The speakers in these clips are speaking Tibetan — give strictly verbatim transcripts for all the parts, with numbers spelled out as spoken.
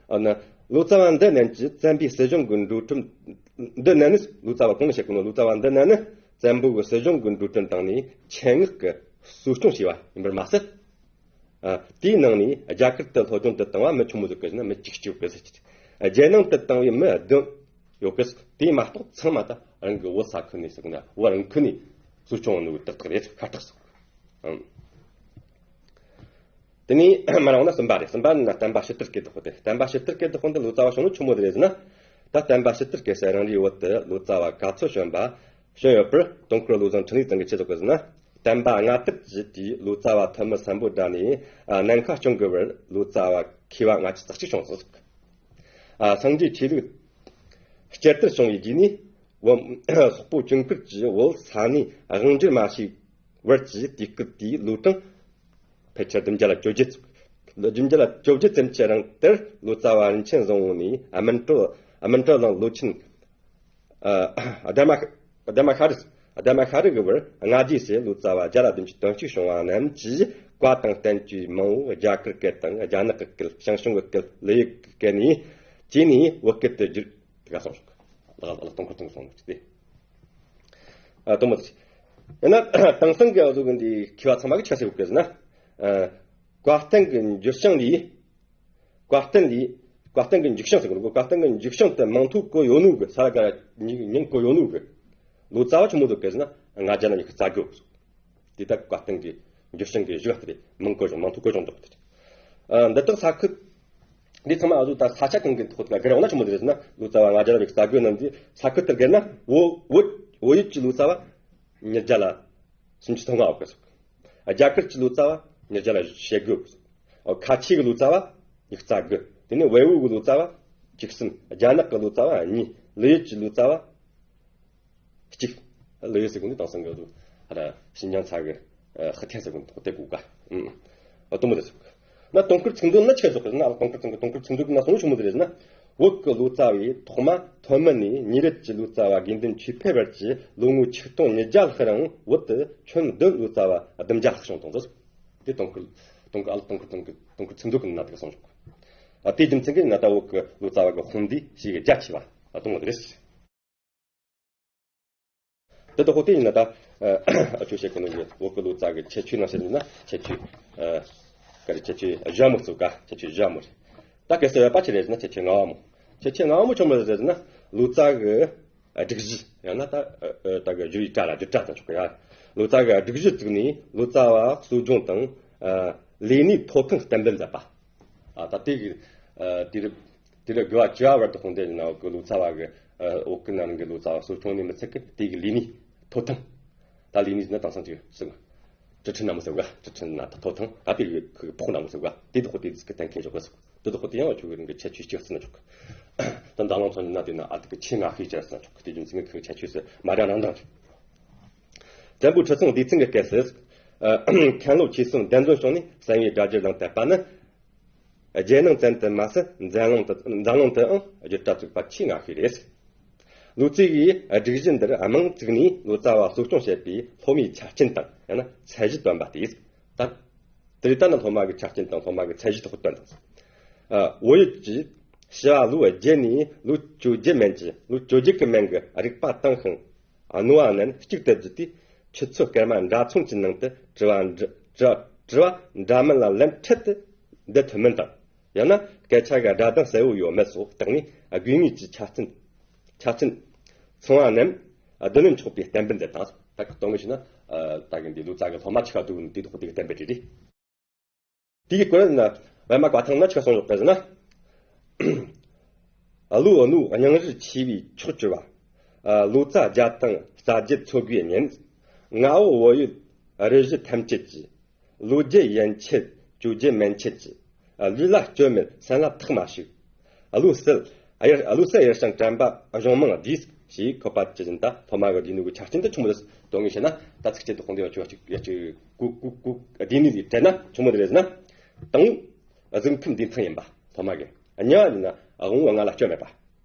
ཨ་ན། ལོ་ཙཱ་བ་འདི་རྣམས་ཀྱིས་བཙན་པོའི་སྲིད་གཞུང་གི་འགྲོ་གྲོན། འདི་རྣམས་ནི་ལོ་ཙཱ་བ་གང་ལ་བཤད་གོ་ནོ། ལོ་ཙཱ་བ་འདི་རྣམས་ནི་བཙན་པོ་གི་སྲིད་གཞུང་གི་འགྲོ་གྲོན་བཏང་ནས་ཆེད་མངགས་ཀྱིས་གསོ་སྐྱོང་བྱས་པ་ཡིན་པར་མ་ཟད། ཨ། དེའི་ནང་ནས་རྒྱ་གར་དུ་སློབ་སྦྱོང་དུ་བཏང་བ་མི་ཆུང་མོ་ཟིག་གི་ཟེར་ན་མི་བཅུ་གཅིག་ཡོད་གི་ཟེར། རྒྱལ་ནང་དུ་བཏང་བའི་མི་བདུན་ཡོད་གི་ཟེར། དེ་མ་གཏོགས་ཚང་མ་ད་རང་གི་བོད་ས་ཁུལ་ནས་ཟེར་གོ་ན་བོད་རང་ཁུལ་ནས་གསོ་སྐྱོང་ནོ་ཏག་ཏག་རེད། ཁ་ཏག་སོང་། ཨང་། དེ་ནས་མར་འོང་ན་གསུམ་པ་རེད། གསུམ་པ་ནི་བསྟན་པ་ཕྱི་དར་གྱི་བདག་པོ་དེ། བསྟན་པ་ཕྱི་དར་གྱི་བདག་པོ་འདི་ལོ་ཙཱ་བ་བྱུང་ནོ་ཆུང་མོ་དེ་རེད་ཟེར་ན། ད་བསྟན་པ་ཕྱི་དར་གྱི་སྲས་རང་རེའི་བོད་དུ་ལོ་ཙཱ་བ་ག་ཚོད་བྱོན་པ་བྱོན་ཡོད་པར་དུང་དཀར་བློ་བཟང་འཕྲིན་ལས་ཚང་གིས་ཆི་ཟེར་གི་ཟེར་ན། བསྟན་པ་སྔ་དར་གྱི་དུས་ལོ་ཙཱ་བ་ཐོན་མི་སམ་བྷོ་ཊ་ནས་ནམ་མཁའ་སྐྱོང་གི་བར་ལོ་ཙཱ་བ་མཁས་པ་ལྔ་བཅུ་རྩ་གཅིག་བྱུང་སོང་ཟེར། སངས་རྒྱས་ཆོས་ལུགས་བསྐྱར་དར་བྱུང་བའི་རྗེས་ནས་བོད་སོག་པོ་ཇུན་གར་གྱིས་བོད་ས་གནས་དབང་སྒྱུར་མ་བྱས་བར་གྱི་དུས་སྐབས་དེའི་ལོ་གྲངས་ཕལ་ཆེར་བདུན་བརྒྱ་ལ་བཅོ་བརྒྱད་ཙམ། བདུན་བརྒྱ་ལ་བཅོ་བརྒྱད་ཙམ་གྱི་རིང་དེར་ལོ་ཙཱ་བ་རིན་ཆེན་བཟང་པོ་ནས་སྨིན་གྲོལ་སྨིན་གྲོལ་གླིང་ལོ་ཆེན། ཨ། ཨ་དྷརྨ། ཨ་དྷརྨ་ཤྲཱི། ཨ་དྷརྨ་ཤྲཱི་གི་བར་སྔ་རྗེས་སུ་ལོ་ཙཱ་བ་བརྒྱ་ལ་བདུན་ཅུ་དོན་གཅིག་བྱུང་བ་རྣམས་ཀྱིས་བཀའ་དང་བསྟན་བཅོས་མང་བོ་རྒྱ་གར་སྐད་དང་རྒྱ་ནག་གི་སྐད། ཞང་ཞུང་གི་སྐད། ལི་ཡུལ་གྱི་སྐད་ནས་བཅས་ནས་བོད་སྐད་དུ་བསྒྱུར། དེ་ག་སོང་ཞིག་ལག་ལག་སྟོང་ཁར་ཐོན་སོང་ནོ་དེ། ཨ། དུ་མ་དེ། ཡང་ན་དེང་སང་གི་འུ་ཚོ་གི་འདི་མཁས་པ་ཚང་མ་གིས་ཆི་ཟེར་གི་ཟེར་ན། ཨ། བཀའ་བསྟན་གྱི་འགྱུར་བྱང་ལས། བཀའ་བསྟན་ལས། བཀའ་བསྟན་གྱི་འགྱུར་བྱང་ཟེར་གི་འདུག་བཀའ་བསྟན་གྱི་འགྱུར་བྱང་དེ་མིང་ཐོ་བཀོད་ཡོད་ནོ་གི། ས་ག་ཉིང་ཉིང་བཀོད་ཡོད་ནོ་གི་ལོ་ཙཱ་བ་ཆི་མོ་ཟིག་གི་ཟེར་ན་ལྔ་བརྒྱ་ན་ཉི་ཤུ་རྩ་དགུ། དེ་ད་བཀའ་བསྟན་གྱི་འགྱུར་བྱང་གི་གཞུག་དེ་རེད། མིང་བཀོད་བྱུང་། མིང་ཐོ་བཀོད་བྱུང་འདུག་དེ། ཨ། འདི་དག་ས་ཁུལ་འདི་ཚང་མ་འུ་ཚོ་ད་ས་ཆ་གང་གི་ཐོག་ལ་བསྒྱུར་ཡོང་ན་ཆི་མོ་ཟིག་རེད་ཟེར་ན། ལོ་ཙཱ་བ་ལྔ་བརྒྱ་ན་ཉི་ཤུ་རྩ་དགུ་རྣམས་ཀྱིས་ས་ཁུལ་དེར་བསྒྱུར་ན་བོད་བོད་བོད་ཡུལ་གྱི་ལོ་ཙཱ་བ་ཉིས་བརྒྱ་ལ་སུམ་ཅུ་སོ་ལྔ་ཡོད་གི་ཟེར། རྒྱ་གར་གྱི་ལོ་ཙཱ་བ་ཉིས་བརྒྱ་ལ་ཞེ་དགུ། ཁ་ཆེ་གི་ལོ་ཙཱ་བ་ཉི་ཤུ་རྩ་དགུ། དེ་ནས་བལ་པོ་གི་ལོ་ཙཱ་བ་བཅུ་གསུམ། རྒྱ་ནག་གི་ལོ་ཙཱ་བ་གཉིས། ལི་ཡུལ་གྱི་ལོ་ཙཱ་བ་གཅིག། ལི་ཡུལ་ཟེར་གོ་ནི་དེང་སང་གི་ཨ་ད་ཤིན་ཅང་ཚ་གི་ཧི་ཐན་ཟེར་གོ་ནི་དེ་གོ་ག་ཨུམ། ཨ། དུ་མ་དེ་ཟེར་གི། ན་དུང་དཀར་ཚིག་མཛོད་ན་ཆི་ཟེར་གི་ཟེར་ན། ཨ། དུང་དཀར་ཚིག་མཛོད། དུང་དཀར་ཚིག་མཛོད་ན་གསུང་ཆི་མོ་ཟིག་རེད་ཟེར་ན། བོད་ཀྱི་ལོ་ཙཱ་བས་ཐོག་མ་ཐོན་མི་ནས་ཉེ་རབས་ཀྱི་ལོ་ཙཱ་བ་དགེ་འདུན་ཆོས་འཕེལ་བར་གྱི་ལོ་ངོ་ཆིག་སྟོང་ཉིས་བརྒྱ་ལྷག་རིང་བོད་དུ་ཁྱོན་བསྡོམས་ལོ་ཙཱ་བ་བདུན་བརྒྱ་ལྷག་བྱུང་བཏང་ཟེར། དེ་དུང་དཀར་དུང་དཀར་ཨ་ལ་དུང་དཀར་དུང་དཀར་དུང་དཀར་ཚིག་མཛོད་ཀྱི་ནང་དེ་ག་གསུངས་བཞག་ཨ། དེ་རྒྱུ་མཚན་གྱིས་ན་ད་བོད་ཀྱི་ལོ་ཙཱ་བ་གི་དཔུང་སྡེ་ཞེ་གི་རྒྱ་ཆེ་བ་ཨ་གཏོང་བ་དེ་རེད། དེ་ལྟ་ཁོ་དེ་ཡིན་ན་ད་ཨ་ཁྱོད་བཤད་གི་ནོ་གི་བོད་ཀྱི་ལོ་ཙཱ་གི་ཁྱད་ཆོས་ནང་བཤད་ན་ཁྱད་ཆོས་ཨ་ག་རེ། ཁྱད་ཆོས་བཞི་མོ་ཟེར་ག་ཁྱད་ཆོས་བཞི་མོ་རེད། ད་གལ་སྲིད་ཡོད་པ་ཆི་རེད་ཟེར་ན་ཁྱད་ཆོས་ལྔ་བ་མོ། ཁྱད་ཆོས་ལྔ་བ་མོ་ཆི་མོ་རེད་ཟེར་ན། ལོ་ཙཱ་གི་སྒྲིག་གཞི། ཡང་ན་ད་ཨ་ད་གི་བསྒྱུར་བའི་གྲྭ་ལ་བསྒྱུར་གྲྭ་ཟེར་ཆོག་གི་ཡ། ལོ་ཙཱ་གི་སྒྲིག་གཞི་བཙུགས་ནས་ལོ་ཙཱ་བ་གསོ་སྦྱོང་དང་ཨ་ལས་གནས་ཐོབ་ཐང་གཏན་འབེབས་མཛད་པ། ཨ་ད་དེ་གི་ཨ་དེ་རུ་དེ་རུ་དགུ་བ་བཅུ་བ་བར་དུ་དཔུང་སྡེ་ནང་གི་ལོ་ཙཱ་བ་གི་ཨ་བོད་ཀྱི་ནང་གི་ལོ་ཙཱ་བ་གསོ་སྐྱོང་ནས་མི་ཚད་གི་དེ་གི་ལས་གནས་ཐོབ་ཐང་། ད་ལས་གནས་ཟེར་ན་དེང་སང་ཅིག་ཟེར་གི། ཀྲི་ཁྲི་ན་མོ་ཟེར་གི། ཀྲི་ཁྲི་ན་ད་ཐོབ་ཐང་ད་དེ་གི་ཕོགས་ན་མོ་ཟེར་གི། དེ་དག་དེ་གི་གཏན་འཁེལ་ཆོག་གི་ཟེར་གི། དེ་དག་དེ་ཡང་ཁྱོད་ཀྱི་རང་གི་ཁྱད་ཆོས་གཅིག་ཟེར་ན་ཆོག་གི། ད་འཛམ་གླིང་ཚོ་ནི་ན་དེ་ན་ཨ་དེ་གི་ཆེས་ང་ཤེས་ཅན་ཟེར་ན་ཆོག་གི། དེ་རྒྱུ་མཚན་གི་ཁྱད་ཆོས་སུ་མ་འདྲ་རང་མདངས་རེད། བཙན་པོ་ཁྲི་སྲོང་ལྡེ་བཙན་གྱི་སྐབས་སུ། ཨ་མཁན་སློབ་ཆོས་གསུམ་གདན་འདྲེན་བྱུང་ནས་གསན་ཡིག་སྒྲ་བསྒྱུར་གླེང་བསྟབས་པ་ནི། རྒྱལ་ནང་བཙན་དུ་མ་ཟད་འཛམ་གླིང་དུ་འཛམ་གླིང་དུའང་བསྒྱུར་གྲྭ་བཙུགས་པ་ཆེས་ང་ཤོས་རེད། ལོ་ཙཱ་བའི་སྒྲིག་གཞི་འདིར་མིང་བཙུགས་ནས་ལོ་ཙཱ་བ་གསོ་སྐྱོང་བྱེད་པའི་སློབ་མའི་ཆ་རྐྱེན་དང་ཡང་ན་ཚད་གཞི་བཏོན་པ་སྟེ། ད་དེ་རིང་ད་ནི་སློབ་མ་གི་ཆ་རྐྱེན་དང་སློབ་མ་གི་ཚད་གཞི་ཐོག་བཏོན་དང་། ཨ་བོད་ཡུལ་གྱི་བྱི་བ་ལོ་བརྒྱད་ནས་ལོ་བཅོ་བརྒྱད་མན་གྱི་ལོ་བཅོ་བརྒྱད་ཀྱི་མན་གྱི་རིག་པ་བཏང་ཞིང་། རྣོ་བ་རྣམས་གཅིག་ཏུ་བསྡུས་ཏེ་ཆུ་ཚོད་སྐར་མ་འདྲ་མཚུངས་ཀྱི་ནང་དུ་དྲི་བ་འདྲི་དྲི་དྲི་བ་འདྲ་མིན་ལ་ལན་འཕྲལ་དུ་འདེབས་ཐུབ་མིན་དང་། ཡང་ན་སྐད་ཆ་གི་སྒྲ་གདངས་གསལ་བོ་ཡོད་མེད་སོགས་བརྟག་ནས་དགོས་ངེས་ཀྱི་ཆ་རྐྱེན་ཆ་རྐྱེན་ཚང་བ་རྣམས་བསྡུ་ལེན་ཆོག་པའི་གཏན་འབེབས་མཛད་དང་། ད་གི་དོན་དངོས་བྱས་ན་ད་གི་འདི་ལོ་ཙཱ་གི་སློབ་མ་ཆེ་ཁ་ཐུག་ནི་དེ་དག་དེ་གི་གཏན་འབེབས་རེད། དེའི་སྐོར་ན་པདྨ་བཀའ་ཐང་ན་ཆི་གསུངས་ཡོད་པ་ཟེར་ན། བློ་རྣོ་སྙིང་རུས་ཆེ་བའི་མཆོག་གྱུར་པ། ལོ་ཙཱ་བརྒྱ་དང་རྩ་བརྒྱད་འཚོ་དགོས་ཉིན། མངའ་འོག་བོད་ཡུལ་རི་བཞི་ཐམས་ཅད་ཀྱི། ལོ་བརྒྱད་ཡན་ཆད་བཅོ་བརྒྱད་མན་ཆད་ཀྱི། ལུས་ལ་སྐྱོན་མེད་སེམས་ལ་ཐག་མ་ཞུགས། བློ་གསལ་ཡར་བློ་གསལ་ཡར་བྱང་དྲན་པ་གཞུང་མང་བསྡུས་ཞེས་འཁོད་པ་ཇི་བཞིན་དུ་སློབ་མ་གི་བསྡུས་ནོ་གི་ཆ་རྐྱེན་དེ་ཆི་མོ་རེད། དོན་དངོས་བཤད་ན་ད་ཚིགས་བཅད་དུ་དཔུང་སྡེ་ཡོད་ཅིག་ཡོད་ཅིག་གུ་གུ་གུ་བསྡུས་ནི་དེ་དྲན་ན་ཆི་མོ་དེ་རེད་ཟེར་ན། དང་པོ་གཟུགས་ཁམས་འདུས་ཐང་ཡིན་པ་སློབ་མ་གི། གཉིས་པ་ཡིན་ན་དབང་པོ་ལྔ་ལ་སྐྱོན་མེད་པ།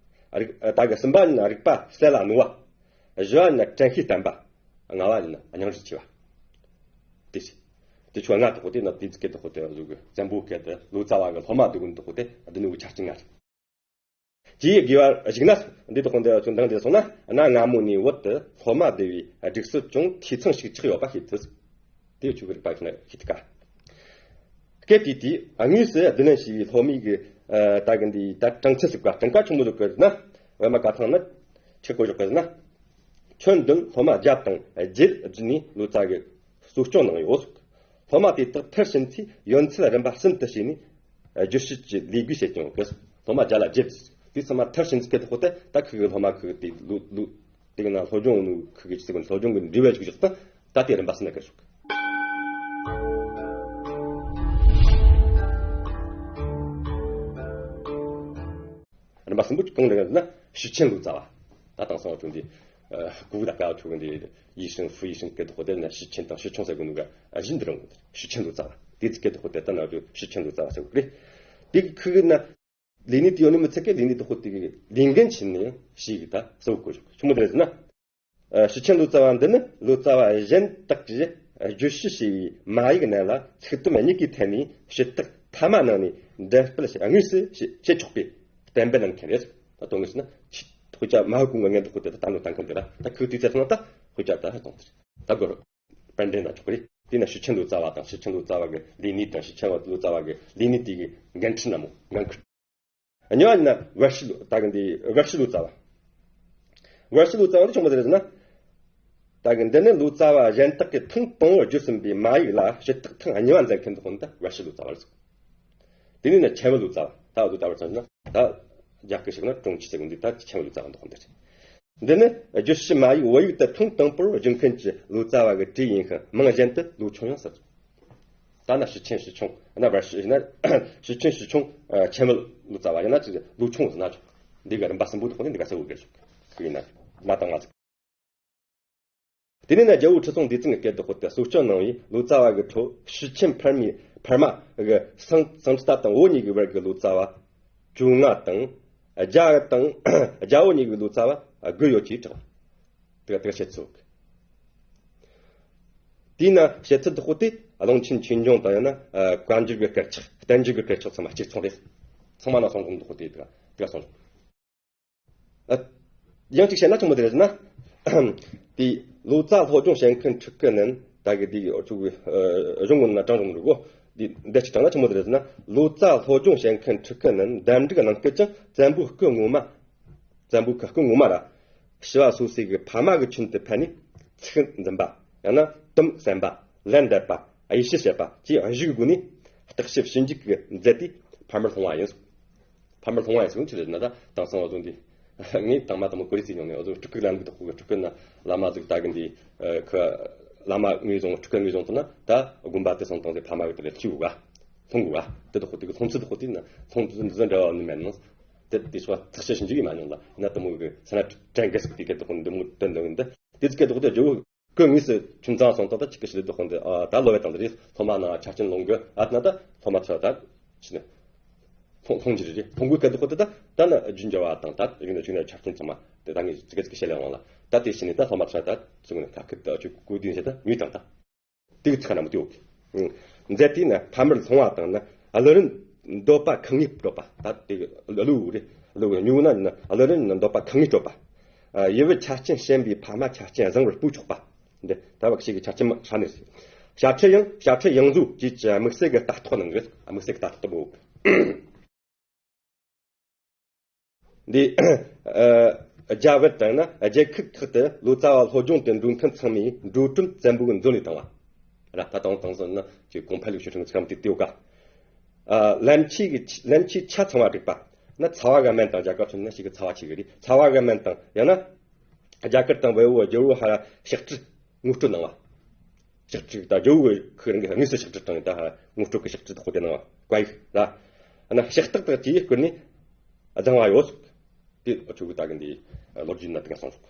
རིག་ད་གི་གསུམ་པ་ཡིན་ན་རིག་པ་གསལ་ལ་རྣོ་བ། བཞི་བ་ཡིན་ན་དྲན་ཤེས་བརྟན་པ། ལྔ་བ་ཡིན་ན་སྙིང་རུས་ཆེ་བ། དེ་བཞིན། དེ་ཆོ་ལྔ་དེ་ཁོ་དེ་ན་དེ་ཚིག་གི་དེ་ཁོ་དེ་བཟོ་གི་བཙན་པོ་སྐད་དུ་ལོ་ཙཱ་བ་གི་སློབ་མ་དེ་ཀུན་དེ་ཁོ་དེ་བདུན་ནི་གི་ཆ་རྐྱེན་ལྔ་རེད། ཇི་ཡི་དགེ་བར་གཞིགས་ན་འདི་དེ་ཁོ་དེ་ཚོ་འདང་དེ་སོང་ན་གནའ་སྔ་མོ་ནས་བོད་དུ་སློབ་མ་བསྡུ་བའི་སྒྲིག་སྲོལ་ཅུང་འཐུས་ཚང་ཞིག་ཆགས་ཡོད་པ་ཤེས་ཐུབ། དེ་ཆོ་གི་རིག་པ་ཤེས་ན་ཤེས་ཐུབ་ཀ། སྐད་དེ་དེ་དངོས་སུ་བསྡུ་ལེན་བྱས་པའི་སློབ་མའི་གི་ད་གི་འདི་ད་གྲངས་ཚད་ཟིག་ག་གྲངས་ཀ་ཆུང་མོ་ཟིག་གི་ན་བས་མ་ག་ཐང་ན་ཆེ་གོ་ཞོག་གི་ན། ཁྱོན་བདུན་སློབ་མ་བརྒྱ་དང་བརྒྱད་བརྒྱུད་ནས་ལོ་ཙཱ་གི་གསོ་སྐྱོང་གནང་ཡོད། སློབ་མ་དེ་དག་མཐར་ཕྱིན་ཚེ་ཡོན་ཚད་རིམ་པ་གསུམ་དུ་ཕྱེ་ནས་བརྗོད་བྱེད་ཀྱི་ལས་བགོས་བྱེད་ཀྱང་གི། སློབ་མ་བརྒྱ་ལ་བརྒྱད་དེ་ཚང་མ་མཐར་ཕྱིན་ཚེ་སྐད་དུ་ཁོ་དེ་ད་ཁུ་གི་སློབ་མ་ཁུ་གི་དེ་ལོ་ལོ་དེ་གི་ན་སློབ་སྦྱོང་ནུ་ཁུ་གི་ཅི་ཟེར་གོ་སློབ་སྦྱོང་གི་འབྲེལ་བ་ཞིག་བཞག་ད་ད་དེ་རིམ་པ་གསུམ་ན་གི་ཞོག་རིམ་པ་གསུམ་པོ་གང་རེད་ན་ཞུས་ཆེན་ལོ་ཙཱ་བ། ད་དང་སང་བ་ཐུག་འདི་ཨ་གུ་ད་ཀ་ཐུག་འདི་ཡིག་ཤིང་ཧྥུ་ཡིག་ཤིང་སྐད་དུ་ཁོ་དེ་ན་ཞུས་ཆེན་དང་ཞུས་ཆུང་ཟེར་གོ་ནུ་ག་ཨ་བཞིན་འདི་རང་གོ་ཞུས་ཆེན་ལོ་ཙཱ་བ། དེ་ཚིག་སྐད་དུ་ཁོ་དེ་ད་ན་ཞུས་ཆེན་ལོ་ཙཱ་བ་ཟེར་གོ་རེད། དེ་གི་ཁུ་གི་ན་ལས་ནི་དེ་ཡོད་ནི་མི་ཚད་ཀི་ལས་ནི་དེ་ཁོ་དེ་གི་ལས་འགན་ཆེ་ནི་ཡང་ཞིག་གི་ད་གསལ་བོ་གོ་ཞོག་ཆུ་མོ་དེ་རེད་ན། ཨ་ཞུས་ཆེན་ལོ་ཙཱ་བ་འདི་ནི་ལོ་ཙཱ་བ་གཞན་དག་གིས་བརྗོད་བྱ་ཞེས་པའི་མ་ཡིག་རྣམས་ལ་ཚིག་དུམ་གཉིས་ཀྱི་ཐད་ནས་ཞུ་དག་ཐ་མ་གནང་ནས་འགྲེལ་སྤེལ་དངོས་སུ་བྱེད་ཆོག་པའི་གཏན་འབེབས་གནང་མཁན་རེད། ད་དོན་དངོས་སུ་ན་ཆི་དཔེ་ཆ་མ་ཧུ་ཀུང་གི་ངན་དུ་ཁོ་དེ་ད་ལོ་བཏང་མཁན་དེ་ར་ད་ཁུ་དུས་ཚོད་ཚང་ད་དཔེ་ཆ་ད་ཧ་གཏོང་དེ་ད་གོ་རོ་པན་འདྲེན་ན་ཆོག་གི་རེད། དེ་ན་ཞུས་ཆེན་ལོ་ཙཱ་བ་དང་ཞུས་ཆེན་ལོ་ཙཱ་བ་གི་ལས་ནི་དང་ཞུས་ཆེན་ལོ་ཙཱ་བ་གི་ལས་ནི་དེ་གི་འགན་འཁྲི་ན་མོ་འགན་འཁུར། གཉིས་པ་ཡིན་ན་བར་ཤི་ལོ་ད་གི་འདི་བར་ཤི་ལོ་ཙཱ་བ། བར་ཤི་ལོ་ཙཱ་བ་འདི་ཆུང་མོ་དེ་རེད་ཟེར་ན། ད་གི་འདི་ནི་ལོ་ཙཱ་བ་གཞན་དག་གིས་ཐེངས་དང་པོར་བརྗོད་ཟིན་པའི་མ་ཡིག་ལ་ཞུ་དག་ཐེངས་གཉིས་པ་མཛད་མཁན་དེ་ཁོ་ན་ད་བར་ཤི་ལོ་ཙཱ་བ་རེད་ཟེར། དེ་ནས་ནི་ཆེན་པོ་ལོ་ཙཱ་བ་ད་འུ་ཚོ་ད་བར་ཙམ་ན་ད་རྒྱ་སྐད་ཞིག་ན་ཀྲུང་ཆི་ཟེར་གི་འདི་ད་ཆེན་པོ་ལོ་ཙཱ་བ་འདི་ཁོ་ན་དེ་རེད། འདི་ནི་བརྗོད་བྱ་མ་ཡིག་བོད་ཡིག་ཏུ་ཐེངས་དང་པོར་བསྒྱུར་མཁན་གྱི་ལོ་ཙཱ་བ་གི་གྲས་ཡིན་ཞིང་མིང་གཞན་དུ་ལོ་ཆུང་ཡང་ཟེར། ད་ན་ཞུས་ཆེན་ཞུས་ཆུང་ན་བར་ཞུས་ན་ཞུས་ཆེན་ཞུས་ཆུང་ཆེན་མོ་ལོ་ཙཱ་བ་ཡིན་ན་ཅིག་ལོ་ཆུང་ཟེར་ན་ཆོག་འདི་ག་རིམ་པ་གསུམ་པོ་དེ་ཁོ་ནི་འདི་ག་གསལ་བོ་གལ་ཆོག་ཁོ་ཡིན་ན་ན་དང་ང་ཚིག་དེ་ནས་ན་རྒྱལ་བོ་ཁྲི་སྲོང་ལྡེ་བཙན་གྱི་སྐད་དུ་ཁོ་དེ་གསོ་སྐྱོང་གནང་བའི་ལོ་ཙཱ་བ་གི་ཁྲོད་ཞུས་ཆེན་འཕར་མའི་འཕར་མ་གི་སང་སང་ཁྲི་ཏ་དང་བོ་གཉིས་ཀྱི་བར་གྱི་ལོ་ཙཱ་བ་བཅོ་ལྔ་དང་རྒྱ་དང་རྒྱལ་བོ་གཉིས་ཀྱི་ལོ་ཙཱ་བ་དགུ་ཡོད་ཅེས་གྲགས། དེ་དེ་བཤད་ཚུལ། དེས་ན་བཤད་ཚུལ་དག་པོ་དེ་རླུང་ཆེན་ཆོས་འབྱུང་དང་ཡང་ན་བཀའ་འགྱུར་གྱི་སྐད་ཆགས་བསྟན་འགྱུར་གྱི་སྐད་ཆགས་ཚང་མ་གཅིག་མཚུངས་རེད། ཚང་མ་ན་སོང་གོང་དག་པོ་དེ་དེ་དེ་སོང་། ཡང་གཅིག་བཤད་ན་ཆུང་མོ་དེ་རེད་ཟེར་ན། དེ་ལོ་ཙཱ་སློབ་སྦྱོང་བྱེད་མཁན་ཕྲུ་གུ་རྣམས་ད་གི་དེ་ཆུ་གི་གཞུང་ངོ་ན་དྲང་རུང་རུ་གོ། དེ་འདི་ཅི་དྲང་ན་ཆུང་མོ་དེ་རེད་ཟེར་ན་ལོ་ཙཱ་སློབ་སྦྱོང་བྱེད་མཁན་ཕྲུ་གུ་རྣམས་གདམས་ངག་གནང་སྐབས་ཀྱང་བཙན་པོའི་སྐུ་ངོ་མ། བཙན་པོའི་སྐུ་ངོ་མ་ར། ཞི་བ་སོ་སོའི་གི་ཕ་མ་གི་ཁྱིམ་དུ་ཕེབས་ནས་ཚིག་འཛིན་པ། ཡང་ན་དུམ་གསན་པ། ལན་འདེབས་པ། དབྱེ་ཞིབ་བྱེད་པ་བཅས་གཞུག་སྒོ་ནས་བརྟག་ཞིབ་ཞིབ་འཇུག་གི་མཛད་དེ་ཕ་མར་ལྷུང་བ་ཡིན། ཕ་མར་ལྷུང་བ་ཡིན་ཟེར་ནི་ཆི་རེད་ན་ད་དེང་སང་བ་ཚོ་འདི་ངས་དང་མ་དང་མོ་ཀོ་རི་སི་མྱོང་ནས་བ་ཚོ་སྤྲུལ་སྐུ་ལམ་ལུགས་དག་ཁོ་གི་སྤྲུལ་སྐུ་ན་བླ་མ་ཟིག་ད་གི་འདི་ཁོ་བླ་མ་ངོས་བཟུང་སྤྲུལ་སྐུ་ངོས་བཟུང་ཐུབ་ན་ད་དགོན་པ་དེ་སོང་དང་དེ་ཕ་མ་གི་དེ་ལས་ལྷུང་དགོས་ག་ལྷུང་དགོས་ག་དེ་དག་ཁོ་དེ་གི་ལྷུང་ཚུལ་དག་ཁོ་དེ་ན་ལྷུང་ཚུལ་འདི་ཚོ་འདྲ་བ་ནི་མེད་ནོ། དེ་དེ་ཚོ་བརྟག་དཔྱད་ཞིབ་འཇུག་ཡིན་མ་མྱོང་ལ་ཡིན་ན་དེ་མོ་གི་ས་ན་དྲན་གེ་སུ་དེ་གི་དག་ཁོ་འདི་མོ་དོན་དུ་འདི་དེ་ཚོ་གི་དག་ཁོ་དེ་ཇོ་བོ་ཀོ་ངོས་སུ་ཁྱིམ་ཚང་སོང་དང་ད་ཅིག་གི་ཞི་ལི་དག་ཁོ་འདི་ཨ་ད་ལོ་བའི་དང་དེ་རེད་སློབ་མ་ན་ཆ་རྐྱེན་ལོང་གི་ཨ་ན་ད་སློབ་མ་ཚོ་ད་ཕྱི་ནས་ལྷུང་ལྷུང་རྒྱུ་རེད། ལྷུང་དགོས་སྐད་དུ་ཁོ་དེ་ད་ད་ནི་རྒྱུ་འབྱོར་བ་དང་ད་རིག་གནས་རིག་གནས་ཆ་རྐྱེན་ཚང་མ་དེ་ད་ངས་ཙི་གེ་ཙི་གེ་བཤད་ལས་འོང་ལ་ད་དེ་ཕྱི་ནས་ད་སློབ་མ་ཚོ་ད་ཙི་གུ་ནས་ད་ཁུ་ད་ཆུ་གུ་དུས་བཤད་ད་ཉུས་དང་ད་དེ་གི་ཚིག་ན་མི་དེ་འོག་མཛད་དེ་ན་ཕ་མར་ལྷུང་བ་དང་ན་ཨ་ལི་རིན་འདོད་པ་ཁེངས་ངེས་སྤྲོད་པ་ད་དེ་གི་ཨ་ལུ་རེད། ཨ་ལུ་ཉུང་ན་ན་ཨ་ལི་རིན་འདོད་པ་ཁེངས་ངེས་སྤྲོད་པ། ཡུལ་བུ་ཆ་རྐྱེན་ཞན་པའི་ཕ་མ་ཆ་རྐྱེན་བཟང་བར་སྤོ་ཆོག་པ། འདི་ད་བ་ཞིག་གི་ཆ་རྐྱེན་མ་ཧྲ་ནས་ཞབས་ཁྲི་ཡང་ཞབས་ཁྲི་ཡང་བཟོ་བཅས་ཀྱི་དམིགས་བསལ་གྱི་ལྟ་རྟོག་གནང་གི་དམིགས་བསལ་གྱི་ལྟ་རྟོག་ཏུ་འབོད། འདི་རྒྱ་བལ་དང་ན་རྒྱལ་ཁབ་ཁག་ཏུ་ལོ་ཙཱ་བ་སློབ་སྦྱོང་དུ་འགྲོ་མཁན་ཚང་མའི་འགྲོ་གྲོན་བཙན་པོ་གི་མཛོད་ནས་བཏང་བ། ར་ད་དང་དང་སོང་ན་ཅིག་གོང་འཕེལ་ལུགས་ཤེས་ཁྲིམས་ཚང་དེ་ལྟེའུ་ཀ་ལམ་ཆས་ཀྱི་ལམ་ཆས་ཆ་ཚང་བ་སྒྲིག་པ། ན་ཚ་བ་གི་སྨན་དང་རྒྱ་གར་ཚོ་ན་ཞིག་གི་ཚ་བ་ཆེ་གི་རེད། ཚ་བ་གི་སྨན་དང་ཡང་ན་རྒྱ་གར་དང་བལ་པོ་རྒྱལ་པོ་ཧ་ལ་ཕྱག་བྲིས་ངོ་སྤྲོད་གནང་བ། ཕྱག་བྲིས་དང་རྒྱལ་པོ་གི་ཁུ་རང་གི་དངོས་སུ་ཕྱག་བྲིས་དང་ད་ངོ་སྤྲོད་ཀྱི་ཕྱག་བྲིས་དག་པོ་དེ་གནང་བ་བཀའ་ཡིག་ལ། ན་ཕྱག་རྟགས་དག་དེའི་སྐོར་ནས་སྦྱང་བ་ཡོད། དེ་ཆོས་གོས་ད་གི་འདི་ལོ་རྒྱུས་ན་དེ་ག་སོང་ཟིག་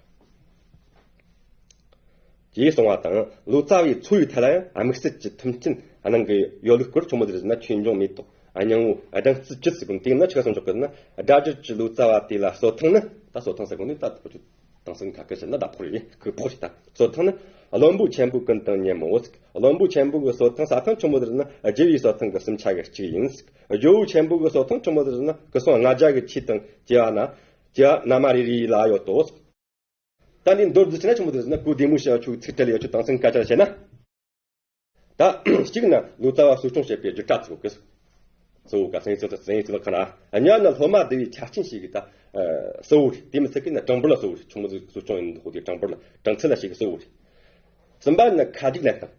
ཅེས་གསུངས་པ་དང་ལོ་ཙཱ་བའི་འཚོ་བའི་ཐད་ལ་ཡང་དམིགས་བསལ་གྱི་མཐུན་རྐྱེན་གནང་གི་ཡོད་ལུགས་སྐོར་ཆུང་མོ་དེ་རེད་ན་ཆོས་འབྱུང་མེ་ཏོག་སྙིང་པོ་སྦྲང་རྩི་བཅུད་ཟེར་གོ་དེ་ན་ཆི་ག་སོང་ཆོག་གི་ན་སྒྲ་སྒྱུར་གྱི་ལོ་ཙཱ་བ་དེ་ལ་གསོལ་ཐང་ནི་ད་གསོལ་ཐང་ཟེར་གོ་ནི་ད་དེ་ཁོ་ཆོས་དེང་སང་ཁ་སྐད་བཤད་ན་ཟླ་ཕོགས་རེད། ཁོའི་ཕོགས་རེད་ད། གསོལ་ཐང་ནི་ བློན་པོ་ཆེན་པོ་ཀུན་དང་མཉམ་མོ། བློན་པོ་ཆེན་པོ་གི་གསོལ་ཐང་ས་ཐང་ཆི་མོ་ཟིག་རེད་ཟེར་ན། རྒྱལ་བའི་གསོལ་ཐང་གི་གསུམ་ཆ་གི་གཅིག་ཡིན། ཇོ་བོ་ཆེན་པོ་གི་གསོལ་ཐང་ཆི་མོ་ཟིག་རེད་ཟེར་ན། སྐུ་སྲུང་ལྔ་བརྒྱ་གི་ཆས་དང་བཅས་པ་ན། བཅས་པ་ན་མ་རེ་རེ་ལ་ཡོད་དོ། ད་འདི་མདོར་བསྡུས་བྱས་ན་ཆི་མོ་ཟིག་རེད་ཟེར་ན། གོ་བདེ་མོ་བྱས་ཆོག་ཚིག་ཕྲད་ལ་ཡོད་ཆོག་དྭངས་སིང་སྐད་ཆ་བཤད་ན། ད་གཅིག་ན་ལོ་ཙཱ་བ་གསོ་སྐྱོང་བྱེད་པའི་རྒྱུ་གྲ་ཚོ་གི་གཙོ་བོ་ག་སེང་ཚོ་དང་སེང་ཚོ་ཁ་ན། གཉིས་ན་སློབ་མ་བསྡུ་བའི་ཆ་རྐྱེན་ཞིག་གི་ད་གཙོ་བོ་རེད། དེ་མི་ཚད་གི་ན་གྲངས་འབོར་ལ་གཙོ་བོ་རེད། ཆུང་མོ་ཚོ་གསོ་སྐྱོང་ཡིན་ནོ་དེ་གྲངས་འབོར་ལ་གྲངས་ཚད་ལ་ཞིག་གི་གཙོ་བོ་རེད། གསུམ་པ་ནི་ཁ་རྒྱུགས་ལེན་སྟངས།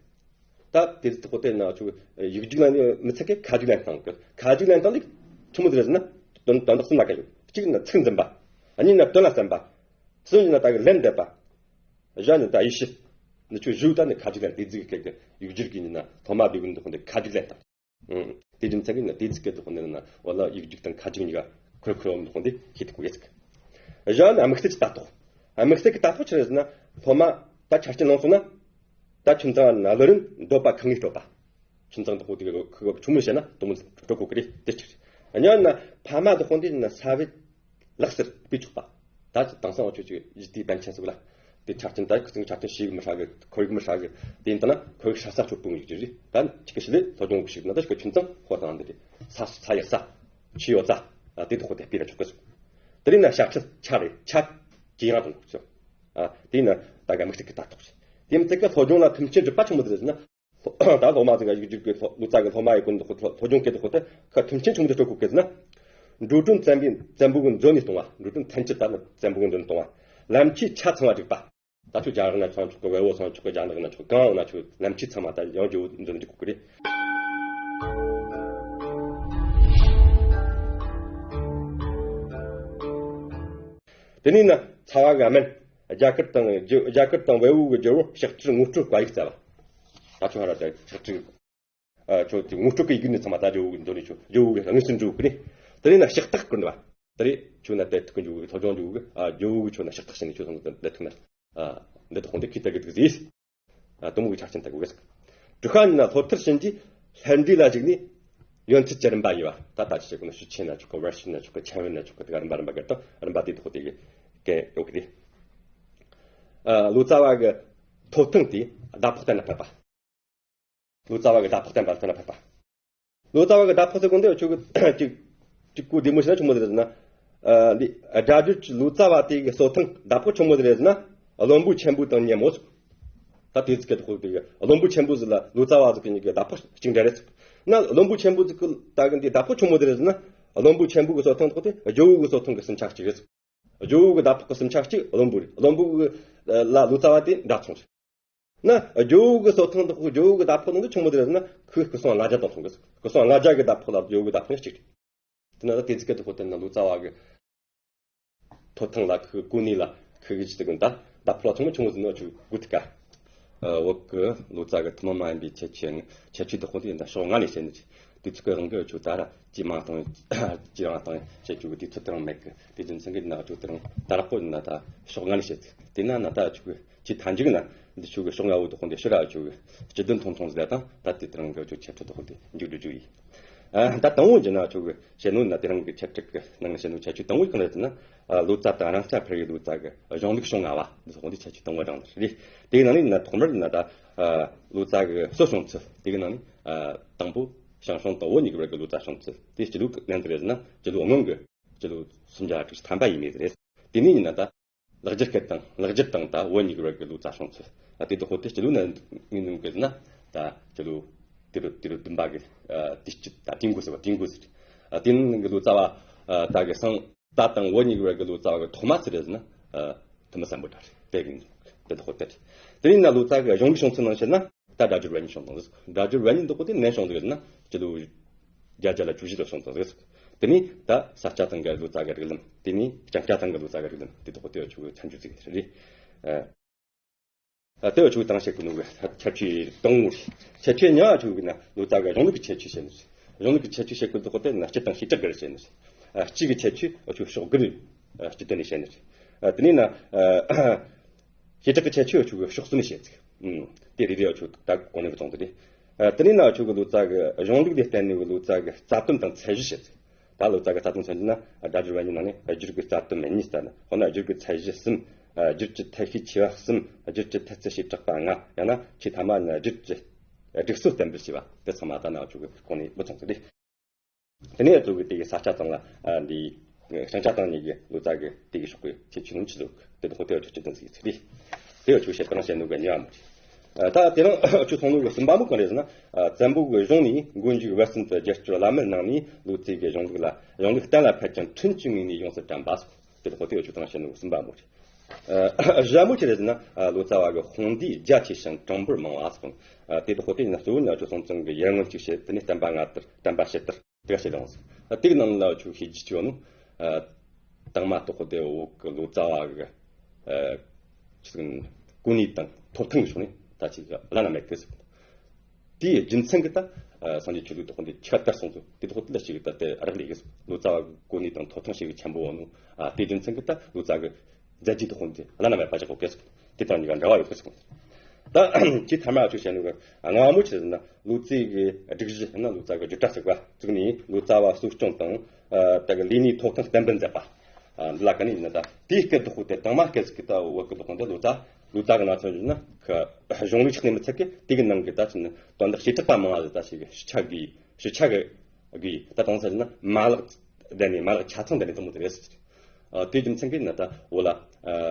ད་དེ་ཚོ་དེ་ན་ཆུ་ཡིག་རྒྱུགས་ལ་མི་ཚད་གི་ཁ་རྒྱུགས་ལེན་སྟངས་གི། ཁ་རྒྱུགས་ལེན་སྟངས་ལ་ཆི་མོ་ཟིག་རེད་ཟེར་ན། དོན་དོན་དག་གསུམ་ལ་ཀ་ཡོད། གཅིག་ནི་ཚིག་འཛིན་པ། གཉིས་ནི་དོན་ལ་བརྩོན་པ། གསུམ་ནི་ད་གི་ལན་འདེབས་པ། བཞི་ནི་ད་ཡིད་ཆེས། ནི་ཆུ་བཞི་ད་ནི་ཁ་རྒྱུགས་ལེན་དེ་ཚིག་གི་ཡིག་རྒྱུགས་གི་ནི་ན་སློབ་མ་བསྡུ་གི་འདུག་འདི་ཁ་རྒྱུགས་ལེན་སྟངས། ཨང་། དེ་རྒྱུ་མཚན་གྱིས་ན་དེ་ཚིག་གི་དོགས་ནས་ན་བ་ལ་ཡིག་རྒྱུགས་དང་ཁ་རྒྱུགས་གཉིས་ཀ་ཁོལ་ཁོལ་འོང་དོགས་འདི་ཤེས་ཐུབ་ཀྱི་ཡོད་ཟིག། གཞན་ན་དམིགས་བསལ་གྱི་ལྟ་རྟོག། དམིགས་བསལ་གྱི་ལྟ་རྟོག་ཆི་རེད་ཟེར་ན། སློབ་མ་ད་ཆ་རྐྱེན་ལོངས་སོང་ན། ད་ཁྱིམ་ཚང་ན་ལོ་རིམ་འདོད་པ་ཁང་ངེས་སྤྲོད་པ། ཁྱིམ་ཚང་དུ་ཁོ་དེ་གི་ཁུ་ཆུང་མོ་བྱས་ན་དུ་མོ་སྤྲོད་གོ་གི་རེད། དེ་ཆི་རེད། གཉིས་ན་ཕ་མ་དུ་དཔོན་དེ་ན་ས་བེད། ལག་སེར་སྤེལ་ཆོག་པ། ད་དེང་སང་འུ་ཆོས་ཀྱི་ཡིད་དེའི་པཎ་ཆེན་ཟིག་ལ། དེ་ཆ་རྐྱེན་ད་ཁི་ཚང་ཆ་རྐྱེན་ཞིག་མི་ཧྲ་གི། ཁོར་ཡུག་མི་ཧྲ་གི། དེ་ཡིན་ད་ན་ཁོར་ཡུག་ཧྲ་ས་ཆོད་པོ་ཡོད་ཀྱི་རེད། ད་ཁྱི་ཁི་ཞི་ལི་སློབ་སྦྱོང་གི་ཞིག་ན་ད་ཁི་ཁྱིམ་ཚང་ཧོ་དང་འདི་རེད། ས་ས་ཡག་ས། ཆུ་ཡོད་ས། ཨ་དེ་དུ་ཧོ་དེ་སྤེལ་ལ་ཆོག་གི་སོ། དེ་རིང་ན་ཞག་ཁྲི་ཆ་རེད་ཆ། ཇེ་ཡང་དང་ཆོག་ཨ་དེ་ན་ད་ག་དམིགས་བསལ་གི་ལྟ་རྟོག་རེད། དེ་མི་ཚད་གི་སློབ་སྦྱོང་ལ་མཐུན་རྐྱེན་སྒྲུབ་པ་ཆི་མོ་དེ་རེད་ཟེར་ན། ད་སློབ་མ་ཚོ་ག་ཡིག་རྒྱུགས་ཀྱི་སློབ་ལོ་ཙཱ་གི་སློབ་མ་ཡི་ཀུན་ཏུ་སློབ་སྦྱོང་སྐད་དུ་ཁོ་ད་ཁ་མཐུན་རྐྱེན་ཆུང་དུ་སྤྲོད་དགོས་ཀྱི་ཟེར་ན། འགྲོ་གྲོན་བཙན་པོའི་བཙན་པོ་གི་མཛོད་ནས་གཏོང་བ། འགྲོ་གྲོན་ཐོན་སྐྱེད་ད་ནི་བཙན་པོ་གི་མཛོད་ནས་གཏོང་བ། ལམ་ཆས་ཆ་ཚང་བ་སྒྲིག་པ། ད་ཁྱོད་རྒྱ་གར་ན་ཚང་ཆོག་གི། བལ་བོ་ཚང་ཆོག་གི། རྒྱ་ནག་ན་ཆོག་གང་ན་ཆོག་ལམ་ཆས་ཚང་མ་ད་ཡང་ཇོ་བོ་མཛོད་ནས་སྒྲིག་དགོས་ཀྱི་རེད། དེ་ནས་ན་ཚ་བ་གི་སྨན། རྒྱ་གར་དང་རྒྱ་རྒྱ་གར་དང་བལ་བོ་གི་ཇོ་བོ་ཕྱག་བྲིས་ངོ་སྤྲོད་བཀའ་ཡིག་བསྩལ་བ། ད་ཁྱོད་ཧ་ར་ད་ཕྱག་བྲིས། ཨ་ཁྱོད་དེ་ངོ་སྤྲོད་ཀྱི་ཡི་གེ་ནི་ཚང་མ་ད་ཇོ་བོ་གི་འདོན་ནས་ཆོག་ཇོ་བོ་གི་དངོས་སུ་འགྲོ་གི་རེད། དེ་རིང་ན་ཕྱག་རྟགས་བསྐུར་འདུག་བ། དེ་རིང་ཁྱོད་ན་དེ་ཐུག་གི་འཇུག་གི་ལྷོ་ལྗོངས་འཇུག་གི། ཨ་ཇོ་བོ་གི་ཁྱོད་ན་ཕྱག་རྟགས་བྱས་ནས་ཁྱོད་ཚང་དུ་ལས་ཐུག་ན། ཨ་འདི་དག་དཔུང་སྡེ་ཁྱེད་ལྟ་གི་འདུག་ཟེར། ཨ་དུ་མོ་གི་ཆ་རྐྱེན་ལྟ་གི་འོས། གྲུ་ཁ་ནི་ན་ལྷོ་ཐར་ཕྱིན་གྱི་ལྷ་འདྲེ་ལ་གཞིགས་ནས། ཡོན་ཚད་ཀྱི་རིམ་པ་ཡིན་བ། ད་ལྟ་ཅི་བྱེད་དགོས་ན་ཞུ་ཆེན་ན་ཆོག་གི། བར་ཤིན་ན་ཆོག་གི། ཆན་བེན་ན་ཆོག་གི། དེ་ག་རིམ་པ་རིམ་པ་གི་ད་རིམ་པ་དེ་དག་དེ་གི་གན་ཡོད་གི་དེ། ཨ་ལོ་ཙཱ་བ་གི་ཐོབ་ཐང་དེ་ཟླ་ཕོགས་གཏན་ལ་ཕབ་པ། ལོ་ཙཱ་བ་གི་ཟླ་ཕོགས་བསྟན་པ་ལ་ཕན་པ། ལོ་ཙཱ་བ་གི་ཟླ་ཕོགས་ཟེར་གོ་འདི་ཆོ་གི་ཅིག་ཅིག་གོ་བདེ་མོ་ཞིག་ན་ཆུང་མོ་ཟེར་ན། ཨ་འདི་སྒྲ་སྒྱུར་གྱི་ལོ་ཙཱ་བ་དེ་གི་གསོལ་ཐང་ཟླ་ཕོགས་ཆུང་མོ་ཟེར་ན། བློན་པོ་ཆེན་པོ་དང་མཉམ་མོ་ཟེར། ད་དེ་ཚིག་གི་ཐོག་དེ་གི་བློན་པོ་ཆེན་པོ་ཟིག་ལ་ལོ་ཙཱ་བ་ཟིག་གི་གཉིས་ཀྱི་ཟླ་ཕོགས་གཅིག་འདྲ་རེད་ཟེར། ན་བློན་པོ་ཆེན་པོ་ཟིག་གི་ད་གི་འདི་ཟླ་ཕོགས་ཆུང་མོ་ཟེར་ན། བློན་པོ་ཆེན་པོ་གི་གསོལ་ཐང་ཐོག་དེ་ཇོ་བོ་གི་གསོལ་ཐང་གི་གསུམ་ཆ་གཅིག་རེད་ཟེར། ཇོ་བོ་གི་ཟླ་ཕོགས་གི་གསུམ་ཆ་གཅིག་བློན་པོ་རེད། བློན་པོ་གི་ལ་ལོ་ཙཱ་བ་དེ་འདྲ་མཚུངས་རེད། ན་ཇོ་བོ་གི་གསོལ་ཐང་དུ་ཇོ་བོ་གི་ཟླ་ཕོགས་ནང་དུ་ཆུང་མོ་དེ་རེད་ན་ཁོའི་སྐུ་སྲུང་ལྔ་བརྒྱ་དང་མཚུངས་གི། སྐུ་སྲུང་ལྔ་བརྒྱ་གི་ཟླ་ཕོགས་ལ་ཇོ་བོ་གི་ཟླ་ཕོགས་ནི་གཅིག་རེད། དེ་ན་ད་དེ་ཚིག་གི་ཐོག་དེ་ན་ལོ་ཙཱ་བ་གི་ཐོབ་ཐང་ལ་ཁོའི་གོ་གནས་ལ་ཁོའི་གི་ཅི་ཟེར་གི་ད་ཟླ་ཕོགས་ལ་ཆུང་མོ་ཆུང་མོ་ཟེར་ན་ཆུ་དགོས་ཐུག་ག། བོད་གི་ལོ་ཙཱ་གི་ཐུན་མོང་མ་ཡིན་པའི་ཁྱད་ཆོས་ཁྱད་ཆོས་དག་དེ་ཡིན་ད་ཕྱོགས་ལྔ་ནས་བཤད་ནི་དེ་ཚིག་གི་རང་གི་ཆུ་ད་ར་ཇེ་མང་དང་ཇེ་རིང་དང་བཤད་རྒྱུ་གི་དུས་ཚོད་དེ་རང་མེད་གི། དེ་རྒྱུ་མཚན་གྱིས་ན་ཆུ་དེ་རང་ད་རག་པོ་ཡིན་ན་ད་ཕྱོགས་ལྔ་ནས་བཤད་ཚུལ་དེ་ན་ན་ད་ཆུ་གི་ཆེས་མཐའ་མཇུག་ན་འདི་ཆུ་གི་ཕྱོགས་ལྔ་བོ་དེ་དཔུང་སྡེ་ཕྱི་ར་ཆུ་གི་སྤྱི་དོན་ཐུང་ཐུང་ཟེར་དང་ད་དེ་དེ་རང་གི་ཆུ་ཁྱད་ཆོས་དེ་དཔུང་སྡེ་མཇུག་སྒྲིལ་རྒྱུ་ཡིན། ཨ་ད་དང་བོ་ཡིན་ན་ཆུ་གི་བཤད་ནོ་ན་དེ་རང་གི་ཁྱད་ཆོས་གི་ནང་ནས་བཤད་ནོ་ཁྱད་ཆོས་དང་བོ་གང་རེད་ཟེར་ན། ཨ་ལོ་ཙཱ་དང་རང་རྐྱ་འཕེར་བའི་ལོ་ཙཱ་གི་གཞུང་ལུགས་ཕྱོགས་ལྔ་བ་འདི་དཔུང་སྡེ་ཁྱད་ཆོས་དང་བོ་རང་རེད། དེའི་ནང་ནས་ན་ཐོག་མར་ན་ད་ཨ་ལོ་ཙཱ་གི་སྲོལ་བྱུང་ཚུལ་དེ་གི་ནང་ནས་ཨ་དང་པོ་ཞང་ཞུང་དང་བོད་གཉིས་ཀྱི་བར་གྱི་ལོ་ཙཱ་བྱུང་ཚུལ་དེ་སྤྱི་ལོ་གི་ནང་དུ་རེད་ཟེར་ན་སྤྱི་ལོ་སྔོན་གྱི་སྤྱི་ལོ་སུམ་བརྒྱ་དྲུག་ཅུ་ཐམ་པ་ཡས་མས་རེད། དེ་ནས་ཡིན་ན་ད། ལེགས་སྦྱར་སྐད་དང་ལེགས་སྦྱར་དང་ད་བོད་གཉིས་ཀྱི་བར་གྱི་ལོ་ཙཱ་བྱུང་ཚུལ། ཨ་དེ་དག་ཧོ་དེ་སྤྱི་ལོ་ན་ངོས་ནས་བཀོད་ན་ད་སྤྱི་ལོ་དུས་རབས་དུས་རབས་བདུན་པ་གི་ཨ་དུས་དཀྱིལ་ད་དུས་འགོ་ཟེར་བ་དུས་འགོ་ཟེར། ཨ་དེ་ནང་གི་ལོ་ཙཱ་བ་ཨ་ད་གི་སང་ད་དང་བོད་གཉིས་ཀྱི་བར་གྱི་ལོ་ཙཱ་བ་གི་ཐོག་མ་ཚུལ་རེད་ཟེར་ན་ཨ་ཐུ་མི་སམ་བྷོ་ཊ་རེད། དེ་གི་དེ་དག་ཧོ་དེ་རེད། དེ་ཡིན་ན་ལོ་ཙཱ་གི་གཞུང་ལུགས་བྱུང་ཚུལ་ནང་བཤད་ན་ད་སྒྲ་སྒྱུར་བན་ཡིག་བྱུང་དང་ཟེར། སྒྲ་སྒྱུར་བན་ཡིག་འདི་ཁོ་དེ་ནས་བྱུང་ཟེར་ན་སྤྱི་ལོ་བརྒྱད་བརྒྱ་ལ་བཅུ་བཞི་ལ་སོང་ཙང་རེད། དེ་ནས་ད་ས་སྐྱ་ཐང་གི་ལོ་ཙཱ་གི་རིགས་ལམ། དེ་ནས་ལྕང་སྐྱ་ཐང་གི་ལོ་ཙཱ་གི་རིགས་ལམ། དེ་དག་དེ་བ་ཆུ་གི་ཚན་ཆུ་ཚིག་རེད། ཨ་དེ་བ་ཆུ་གི་དང་བཤད་གི་ནོ་གི་ཁྱད་ཆོས་དང་བོ་རེད། ཁྱད་ཆོས་ཉ་ཆུ་གི་ན་ལོ་ཙཱ་གི་གཞུང་ལུགས་ཀྱི་ཁྱད་ཆོས་བཤད་ནི་རེད། གཞུང་ལུགས་ཀྱི་ཁྱད་ཆོས་བཤད་གི་དག་དེ་ན་སྤྱི་དང་བྱེ་བྲག་གི་རེད་བཤད་ནི་རེད། ཨ་སྤྱི་གི་ཁྱད་ཆོས་ཨ་ཆུ་ཕྱོགས་དགུ་རེད། ཨ་སྤྱི་དོན་ནས་བཤད་ནི་རེད། ཨ་དེ་ནས་ན་ཨ། བྱེ་བྲག་གི་ཁྱད་ཆོས་ཆོས་ཀྱི་ཕྱོགས་གསུམ་ནས་བཤད་ཚིག་ཨུམ། དེ་རེ་རེ་ཆོས་ད་གོང་ནས་བཙོང་དེ་རེད། ཨ་དེ་ནས་ན་ཆོས་ཀྱི་ལོ་ཙཱ་གི་གཞུང་ལུགས་ལས་བརྟེན་ནས་ལོ་ཙཱ་གི་རྩ་དོན་དང་ཚད་གཞི་བཤད་ཚིག་ད་ལོ་ཙཱ་གི་རྩ་དོན་ཚད་གཞི་ན་སྒྲ་སྒྱུར་བན་ཡིག་ནང་ནས་སྒྱུར་གྱི་རྩ་དོན་མི་གཉིས་ལྟར་ན་འོ་ན་སྒྱུར་གྱི་ཚད་གཞི་གསུམ་ ཨ། སྒྱུར་གྱི་ཐབས་ཤེས་ཆེ་བ་གསུམ། སྒྱུར་གྱི་ཐབས་རྩལ་བྱེ་བྲག་པ་ལྔ། ཡང་ན་ཆེས་ཐ་མ་ནི་སྒྱུར་གྱི་སྒྲིག་སྲོལ་གཏན་འབེབས་བྱས་པ་དེ་ཚང་མ་ད་ནང་ཆོས་གི་ཁོངས་ནས་མི་ཚང་ཟིག་རེད། དེ་ནས་ཨ་ཚོ་གི་དེ་གི་ས་ཆ་དང་ལ་ཨ་འདི་ཞིང་ཆ་དང་གཉིས་ཀྱི་ལོ་ཙཱ་གི་དེ་གི་ཕྱོགས་གི་ཁྱད་ཆོས་ནི་ཆི་ཟིག་དེ་དག་དེ་ཨ་ཆོས་ཅི་འདྲ་ཟིག་ཚིག་རེད། དེ་ཨ་ཆོས་བཤད་པ་རང་བཤད་ནོ་གི་ཉེ་བ་མོ་རེད། ཨ་ད་དེ་རིང་ཨ་ཆོས་གསུང་ནོ་གི་གསུམ་པ་མོ་གང་རེད་ཟེར་ན། ཨ་བཙན་པོ་གི་གཞུང་ནས་མགོ་མཇུག་བར་གསུམ་དུ་རྒྱལ་སྤྱིའི་བླ་མའི་ནང་ནས་ལོ་ཙཱ་གི་གཞུང་ལུགས་ལ་གཞུང་ལུགས་གཏན་ལ་ཕབ་ཅིང་ཁྲིམས་ཀྱི་ངོས་ནས་ཡོངས་སུ་གྲམ་པ་སོགས། དེ་དག་དེ་ཨ་ཆོས་དང་བཤད་ནོ་གི་གསུམ་པ་མོ་རེད། ཨ་བཞི་པ་མོ་ཆི་རེད་ཟེར་ན། ཨ་ལོ་ཙཱ་བ་གི་དཔུང་སྡེ་རྒྱ་ཆེ་ཞིང་གྲངས་འབོར་མང་བ་སོགས། ཨ་དེ་དག་དེ་ཡིན་ན་གཙོ་བོ་ནི་ཨ་ཆོས་སྲོང་བཙན་གི་ཡར་སྔོན་གཅིག་བཤད། དེ་ནས་བསྟན་པ་སྔ་དར། བསྟན་པ་ཕྱི་དར། དེ་ག་བཤད་དང་། ད་དེ་གི་ནང་ལ་ཨ་ཆོས་ཤེས་རྒྱུ་ཆེ་བ་ནི། ཨ་དང་མ་དག་དེ་བོད་གི་ལོ་ཙཱ་བ་གི་ཨ་ཆི་ཟེར་གོ་གནས་དང་ཐོབ་ཐང་གི་ཕྱོགས་ནས་ད་ཅིག་བླ་ན་མེད་གི་ཟེར། དེའི་རྒྱུ་མཚན་གྱིས་ད་ཨ་སངས་རྒྱས་ཆོས་ལུགས་དེ་དག་དེ་ཆེ་བ་དར་སོང་ཚུལ་དེ་དག་དེ་ལ་ཞིག་ད་དེ་རག་ལས་ཀྱི་ལོ་ཙཱ་བ་གི་གོ་གནས་དང་ཐོབ་ཐང་ཞིག་ཆེན་པོ་ཡོད་ནོ། ཨ་དེའི་རྒྱུ་མཚན་གྱིས་ད་ལོ་ཙཱ་གི་མཛད་རྗེས་དེ་དག་དེ་བླ་ན་མེད་པ་ཅིག་གོ་གི་ཟེར། དེ་དང་གཉིས་ཀ་འབྲེལ་བ་ཡོད་གི་ཟེར། ད་ཆེས་ཐ་མ་ཨ་ཆོས་བཤད་ནོ་གི་ལྔ་པ་མོ་ཆི་ཟེར་ན། ལོ་ཙཱ་གི་སྒྲིག་གཞི་ཡང་ན་ལོ་ཙཱ་གི་རྒྱུད་གྲྭ་བཙུགས་པ་བཙུགས་ནས་ལོ་ཙཱ་བ་གསོ་སྐྱོང་དང་། ཨ་ད་གི་ལས་གནས་ཐོབ་ཐང་གཏན་འབེབས་མཛད་པ། ཨ་འདི་ལ་ཀ་ནས་ཡིན་ན། ད་དེའི་སྐད་དག་དེ་དང་མ་སྐད་ཟིག་གི་ད་བོད་གི་དག་དེ་ལོ་ཙཱ་ལོ་ཙཱ་གི་ནང་ཚན་ཡིན་ན་གི་གཞུང་ལུགས་ཆགས་ནས་མི་ཚད་གི། དེ་གི་ནང་གི་ད་ཅི་ནི་དོན་དག་བྱེ་བྲག་པ་མང་བ་ཟིག་ད་ཞིག་ཞིབ་ཆ་དགོས། ཞིབ་ཆ་གི་དགོས། ད་དང་ས་ཡིན་ན་མ་ལག་ལྡན་ནས་མ་ལག་ཆ་ཚང་ལྡན་ནས་དེ་མོ་དེ་རེད་ཟེར། ཨ་དེའི་རྒྱུ་མཚན་གྱིས་ན་ད་བོད་ལ་ཨ་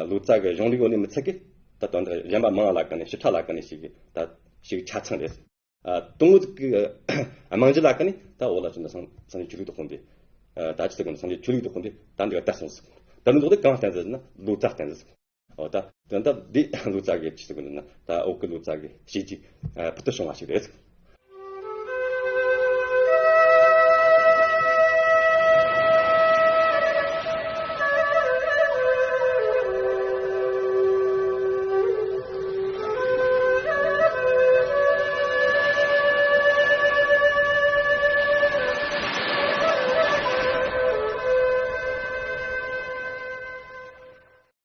ལོ་ཙཱ་གི་གཞུང་ལུགས་ཡོད་ནས་མི་ཚད་གི། ད་དོན་དག་གཞན་པ་མང་བ་ལ་ཀ་ནས་ཞིབ་ཕྲ་ལ་ཀ་ནས་ཞིག་གི་ད་ཞིག་ཆ་ཚང་རེད། ཨ་དང་པོ་གི་རྨང་གཞི་ལ་ཀ་ནས་ད་བོད་ལ་ཅི་ན་སངས་སངས་རྒྱས་ཆོས་ལུགས་དེ་དག་དེ། ཨ་ད་ཅི་ཟེར་གོ་ན་སངས་རྒྱས་ཆོས་ལུགས་དེ་དག་དེ་ད་འདི་ག་དར་སོང་ཟེར། ད་འདི་དག་དེ་གང་བརྟེན་ཟེར་ན་ལོ་ཙཱ་བརྟེན་ཟེར། འོ་ད་དོན་དག་འདི་ལོ་ཙཱ་གི་ཅི་ཟེར་གོ་ན་ད་བོད་གི་ལོ་ཙཱ་གི་བྱས་རྗེས་ཨ་ཕུལ་དུ་བྱུང་བ་ཞིག་རེད།